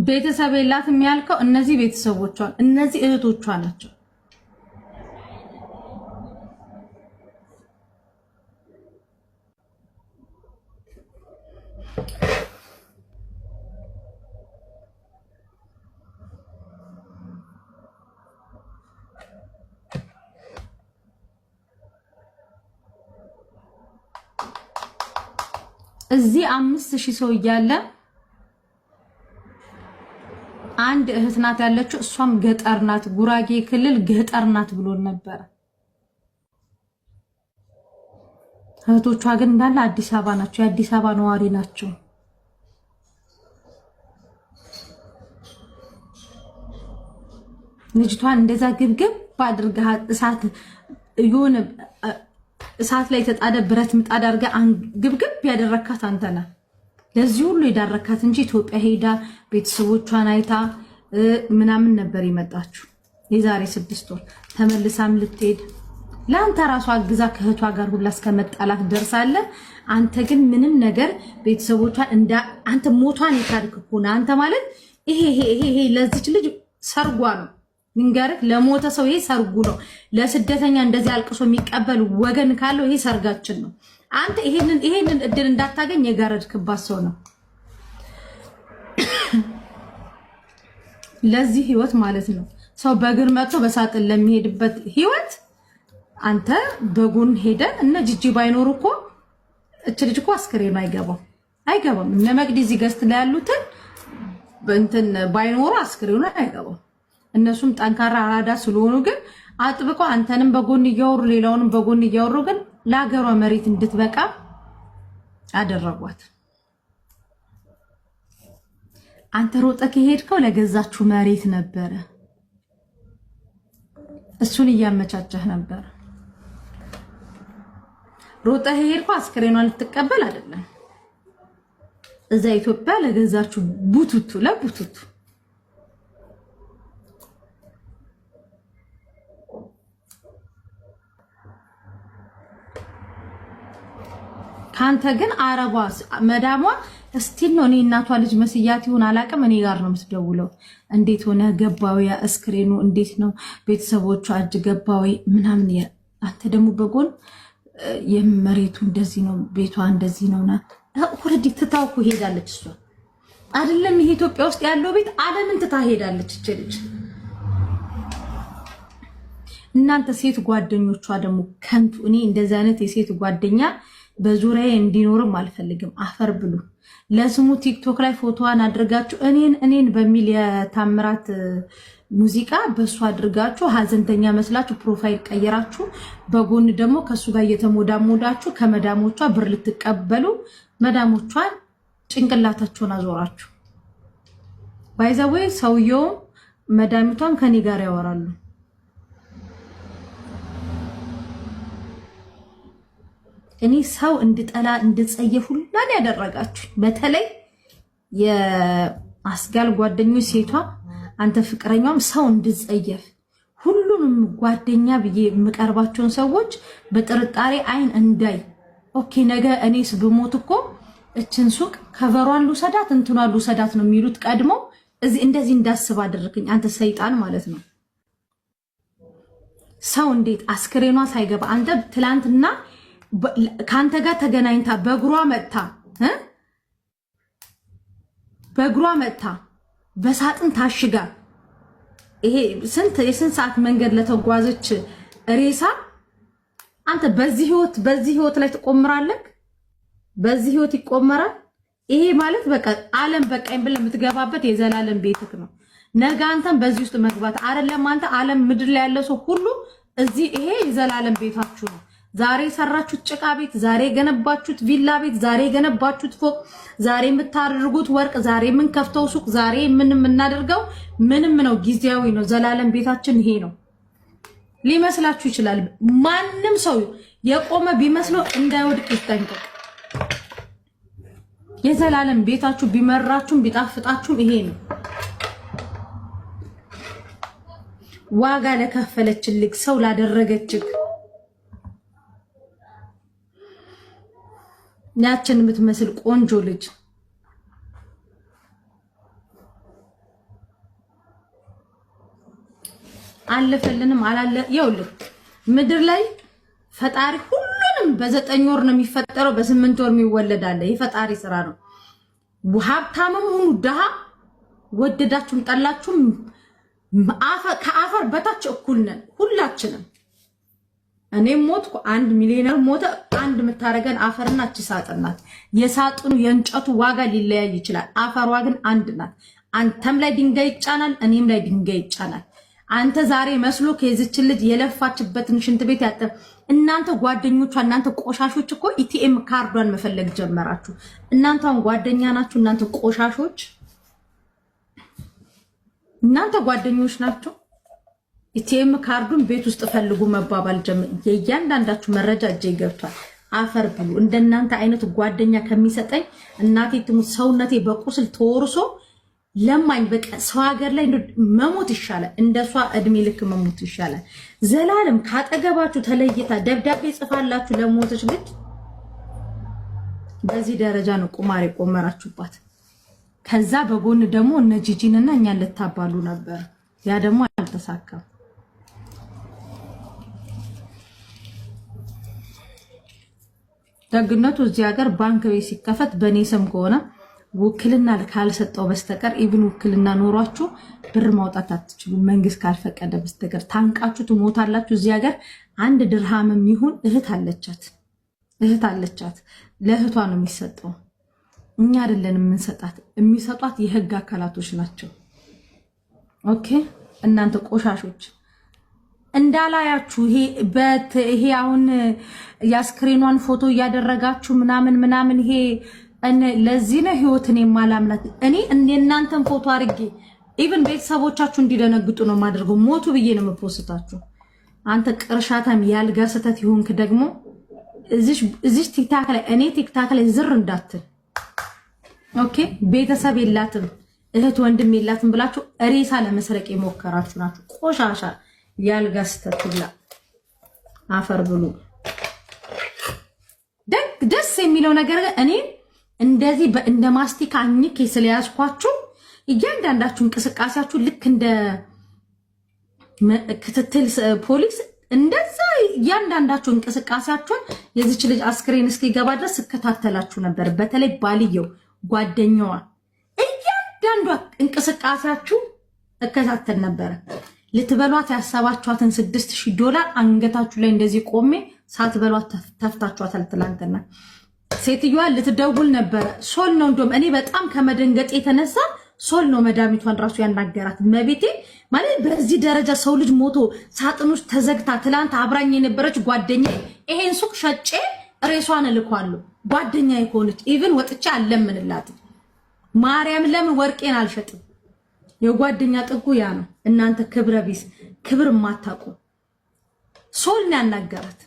ቤተሰብ የላትም ያልከው እነዚህ ቤተሰቦቿን እነዚህ እህቶቿ ናቸው። እዚህ 5,000 ሰው እያለ አንድ እህት ናት ያለችው፣ እሷም ገጠር ናት፣ ጉራጌ ክልል ገጠር ናት ብሎን ነበረ። እህቶቿ ግን እንዳለ አዲስ አበባ ናቸው፣ የአዲስ አበባ ነዋሪ ናቸው። ልጅቷን እንደዛ ግብግብ አድርገህ እሳት የሆነ እሳት ላይ የተጣደ ብረት ምጣድ አድርገህ ግብግብ ያደረካት አንተ ነህ። ለዚህ ሁሉ የዳረካት እንጂ ኢትዮጵያ ሄዳ ቤተሰቦቿን አይታ ምናምን ነበር የመጣችው። የዛሬ 6 ወር ተመልሳም ልትሄድ ለአንተ ራሷ አግዛ ከእህቷ ጋር ሁላ እስከመጣላት ደርሳለ። አንተ ግን ምንም ነገር ቤተሰቦቿን እንደ አንተ ሞቷን የካድክ እኮ ነህ። አንተ ማለት ይሄ ይሄ ይሄ ለዚች ልጅ ሰርጓ ነው። ልንገርህ፣ ለሞተ ሰው ይሄ ሰርጉ ነው። ለስደተኛ እንደዚህ አልቅሶ የሚቀበል ወገን ካለው ይሄ ሰርጋችን ነው። አንተ ይሄንን እድል እንዳታገኝ የጋረድክባት ሰው ነው። ለዚህ ህይወት ማለት ነው። ሰው በእግር መጥቶ በሳጥን ለሚሄድበት ህይወት አንተ በጎን ሄደ። እነ ጂጂ ባይኖሩ እኮ እች ልጅ እኮ አስክሬኑ አይገባም አይገባም። እነ መቅዲ እዚህ guest ላይ ያሉትን እንትን ባይኖሩ አስክሬኑ አይገባም። እነሱም ጠንካራ አራዳ ስለሆኑ ግን አጥብቆ አንተንም በጎን እያወሩ ሌላውንም በጎን እያወሩ ግን ለሀገሯ መሬት እንድትበቃ አደረጓት። አንተ ሮጠ ከሄድከው ለገዛችሁ መሬት ነበረ። እሱን እያመቻቸህ ነበር። ሮጠ ሄድከው አስክሬኗን ልትቀበል አይደለም። እዛ ኢትዮጵያ ለገዛችሁ ቡቱቱ ለቡቱቱ ከአንተ ግን አረቧ መዳሟ still ነው። እኔ እናቷ ልጅ መስያት ይሁን አላውቅም፣ እኔ ጋር ነው የምትደውለው። እንዴት ሆነ ገባዊ እስክሬኑ እንዴት ነው ቤተሰቦቿ እጅ ገባዊ ምናምን። አንተ ደግሞ በጎን የመሬቱ እንደዚህ ነው፣ ቤቷ እንደዚህ ነው። already ትታው እኮ ሄዳለች እሷ አይደለም ይሄ ኢትዮጵያ ውስጥ ያለው ቤት ዓለምን ትታ ሄዳለች እች ልጅ። እናንተ ሴት ጓደኞቿ ደግሞ ከንቱ። እኔ እንደዚህ አይነት የሴት ጓደኛ በዙሪያዬ እንዲኖርም አልፈልግም። አፈር ብሉ። ለስሙ ቲክቶክ ላይ ፎቶዋን አድርጋችሁ እኔን እኔን በሚል የታምራት ሙዚቃ በእሱ አድርጋችሁ ሀዘንተኛ መስላችሁ profile ቀይራችሁ፣ በጎን ደግሞ ከእሱ ጋር እየተሞዳሞዳችሁ ከመዳሞቿ ብር ልትቀበሉ መዳሞቿን ጭንቅላታችሁን አዞራችሁ። By the way ሰውየውም መዳሚቷም ከኔ ጋር ያወራሉ። እኔ ሰው እንድጠላ እንድጸየፍ ሁላን ያደረጋችሁ፣ በተለይ የአስጋል ጓደኞች ሴቷ፣ አንተ ፍቅረኛውም ሰው እንድጸየፍ ሁሉንም ጓደኛ ብዬ የምቀርባቸውን ሰዎች በጥርጣሬ አይን እንዳይ። Okay፣ ነገ እኔስ ብሞት እኮ እችን ሱቅ ከቨሯን ልውሰዳት እንትኗን ልውሰዳት ነው የሚሉት ቀድሞ። እዚህ እንደዚህ እንዳስብ አደረግኝ አንተ ሰይጣን ማለት ነው። ሰው እንዴት አስክሬኗ ሳይገባ አንተ ትላንትና ከአንተ ጋር ተገናኝታ በእግሯ መጥታ በእግሯ መጥታ በሳጥን ታሽጋ ይሄ ስንት የስንት ሰዓት መንገድ ለተጓዘች ሬሳ አንተ በዚህ ህይወት ላይ ትቆምራለህ? በዚህ ህይወት ይቆመራል? ይሄ ማለት በቃ ዓለም በቃኝ ብለህ የምትገባበት የዘላለም ቤትክ ነው። ነገ አንተም በዚህ ውስጥ መግባት አይደለም አንተ ዓለም ምድር ላይ ያለ ሰው ሁሉ እዚህ ይሄ የዘላለም ቤታችሁ ነው። ዛሬ የሰራችሁት ጭቃ ቤት፣ ዛሬ የገነባችሁት ቪላ ቤት፣ ዛሬ የገነባችሁት ፎቅ፣ ዛሬ የምታደርጉት ወርቅ፣ ዛሬ የምንከፍተው ሱቅ፣ ዛሬ ምን የምናደርገው ምንም ነው፣ ጊዜያዊ ነው። ዘላለም ቤታችን ይሄ ነው ሊመስላችሁ ይችላል። ማንም ሰው የቆመ ቢመስለው እንዳይወድቅ ይጠንቀቅ። የዘላለም ቤታችሁ ቢመራችሁም ቢጣፍጣችሁም ይሄ ነው። ዋጋ ለከፈለችልክ ሰው ላደረገችክ ያችን የምትመስል ቆንጆ ልጅ አለፈልንም አላለ ይኸውልህ፣ ምድር ላይ ፈጣሪ ሁሉንም በ9 ወር ነው የሚፈጠረው፣ በ8 ወር የሚወለድ አለ። የፈጣሪ ስራ ነው። ሀብታምም ሁኑ ድሃ፣ ወደዳችሁም ጠላችሁም ከአፈር በታች እኩል ነን ሁላችንም። እኔም ሞትኩ፣ አንድ ሚሊዮነር ሞተ፣ አንድ የምታደርገን አፈርና እቺ ሳጥን ናት። የሳጥኑ የእንጨቱ ዋጋ ሊለያይ ይችላል። አፈሯ ግን አንድ ናት። አንተም ላይ ድንጋይ ይጫናል፣ እኔም ላይ ድንጋይ ይጫናል። አንተ ዛሬ መስሎ ከዚችን ልጅ የለፋችበትን ሽንት ቤት ያጠ እናንተ ጓደኞቿ፣ እናንተ ቆሻሾች እኮ ATM ካርዷን መፈለግ ጀመራችሁ። እናንተ አሁን ጓደኛ ናችሁ። እናንተ ቆሻሾች፣ እናንተ ጓደኞች ናቸው። ATM ካርዱን ቤት ውስጥ ፈልጉ መባባል ጀመር። የእያንዳንዳችሁ መረጃ እጄ ገብቷል። አፈር ብሉ። እንደናንተ አይነት ጓደኛ ከሚሰጠኝ እናቴ ትሙት ሰውነቴ በቁስል ተወርሶ ለማኝ በቃ ሰው ሀገር ላይ መሞት ይሻላል። እንደሷ እድሜ ልክ መሞት ይሻላል። ዘላለም ካጠገባችሁ ተለይታ ደብዳቤ ጽፋላችሁ ለሞተች ልጅ በዚህ ደረጃ ነው ቁማር የቆመራችሁባት። ከዛ በጎን ደግሞ እነ ጂጂንና እኛን ልታባሉ ነበር። ያ ደግሞ አልተሳካም። ደግነቱ እዚህ ሀገር ባንክ ቤት ሲከፈት በእኔ ስም ከሆነ ውክልና ካልሰጠው በስተቀር፣ even ውክልና ኖሯችሁ ብር ማውጣት አትችሉ፣ መንግስት ካልፈቀደ በስተቀር ታንቃችሁ ትሞታላችሁ። እዚህ ሀገር አንድ ድርሃም የሚሆን እህት አለቻት፣ እህት አለቻት። ለእህቷ ነው የሚሰጠው። እኛ አይደለን የምንሰጣት፣ የሚሰጧት የህግ አካላቶች ናቸው። Okay፣ እናንተ ቆሻሾች እንዳላያችሁ ይሄ አሁን የአስክሬኗን ፎቶ እያደረጋችሁ ምናምን ምናምን ይሄ ለዚህ ነው ህይወትን የማላምናት። እኔ የእናንተን ፎቶ አድርጌ even ቤተሰቦቻችሁ እንዲደነግጡ ነው የማደርገው። ሞቱ ብዬ ነው የም post ኣችሁ። አንተ ቅርሻታም ያልጋ ስህተት ይሆንክ ደግሞ እዚሽ TikTok ላይ እኔ TikTok ላይ ዝር እንዳትል። Okay፣ ቤተሰብ የላትም እህት ወንድም የላትም ብላችሁ ሬሳ ለመስረቅ የሞከራችሁ ናችሁ። ቆሻሻ ያልጋ ስህተት ብላ አፈር ብሉ። ደስ የሚለው ነገር እኔ እንደዚህ እንደ ማስቲካ አኝኬ ስለያዝኳችሁ እያንዳንዳችሁ እንቅስቃሴያችሁ ልክ እንደ ክትትል ፖሊስ እንደዛ እያንዳንዳችሁ እንቅስቃሴያችሁን የዚች ልጅ አስክሬን እስኪገባ ድረስ ስከታተላችሁ ነበር። በተለይ ባልየው፣ ጓደኛዋ፣ እያንዳንዷ እንቅስቃሴያችሁ እከታተል ነበረ። ልትበሏት ያሰባችኋትን $6,000 አንገታችሁ ላይ እንደዚህ ቆሜ ሳትበሏት ተፍታችኋታል። ትላንትና ሴትዮዋ ልትደውል ነበረ። ሶል ነው እንደውም እኔ በጣም ከመደንገጥ የተነሳ ሶል ነው መዳሚቷን ራሱ ያናገራት። መቤቴ ማለት በዚህ ደረጃ ሰው ልጅ ሞቶ ሳጥን ውስጥ ተዘግታ ትላንት አብራኝ የነበረች ጓደኛ ይሄን ሱቅ ሸጬ ሬሷን እልኳለሁ። ጓደኛ ከሆነች even ወጥቼ አለምንላትም። ማርያም ለምን ወርቄን አልሸጥም? የጓደኛ ጥጉ ያ ነው። እናንተ ክብረ ቢስ ክብር የማታውቁ ሶል ነው ያናገራት።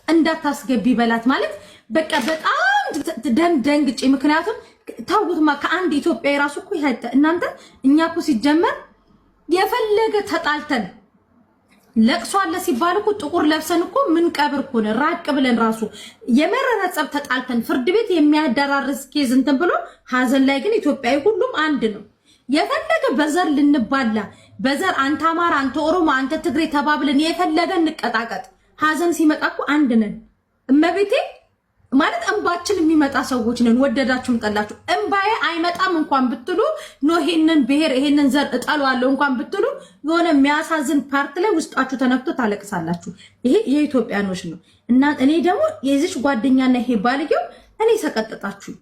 እንዳታስገቢ በላት ማለት በቃ በጣም ደም ደንግጬ፣ ምክንያቱም ታውቁትማ ከአንድ ኢትዮጵያ የራሱ እኮ እናንተ እኛ እኮ ሲጀመር የፈለገ ተጣልተን ለቅሶ አለ ሲባል እኮ ጥቁር ለብሰን እኮ ምን ቀብር እኮ ነን። ራቅ ብለን ራሱ የመረረ ጸብ ተጣልተን ፍርድ ቤት የሚያደራርስ case እንትን ብሎ ሀዘን ላይ ግን ኢትዮጵያዊ ሁሉም አንድ ነው። የፈለገ በዘር ልንባላ በዘር አንተ አማራ፣ አንተ ኦሮሞ፣ አንተ ትግሬ ተባብለን የፈለገ እንቀጣቀጥ፣ ሀዘን ሲመጣ እኮ አንድ ነን። እመቤቴ ማለት እንባችን የሚመጣ ሰዎች ነን። ወደዳችሁም ጠላችሁ እንባዬ አይመጣም እንኳን ብትሉ no ይሄንን ብሔር ይሄንን ዘር እጠሏለሁ እንኳን ብትሉ የሆነ የሚያሳዝን part ላይ ውስጣችሁ ተነክቶ ታለቅሳላችሁ። ይሄ የኢትዮጵያኖች ነው። እና እኔ ደግሞ የዚች ጓደኛና ይሄ ባልየው እኔ ሰቀጥጣችሁ።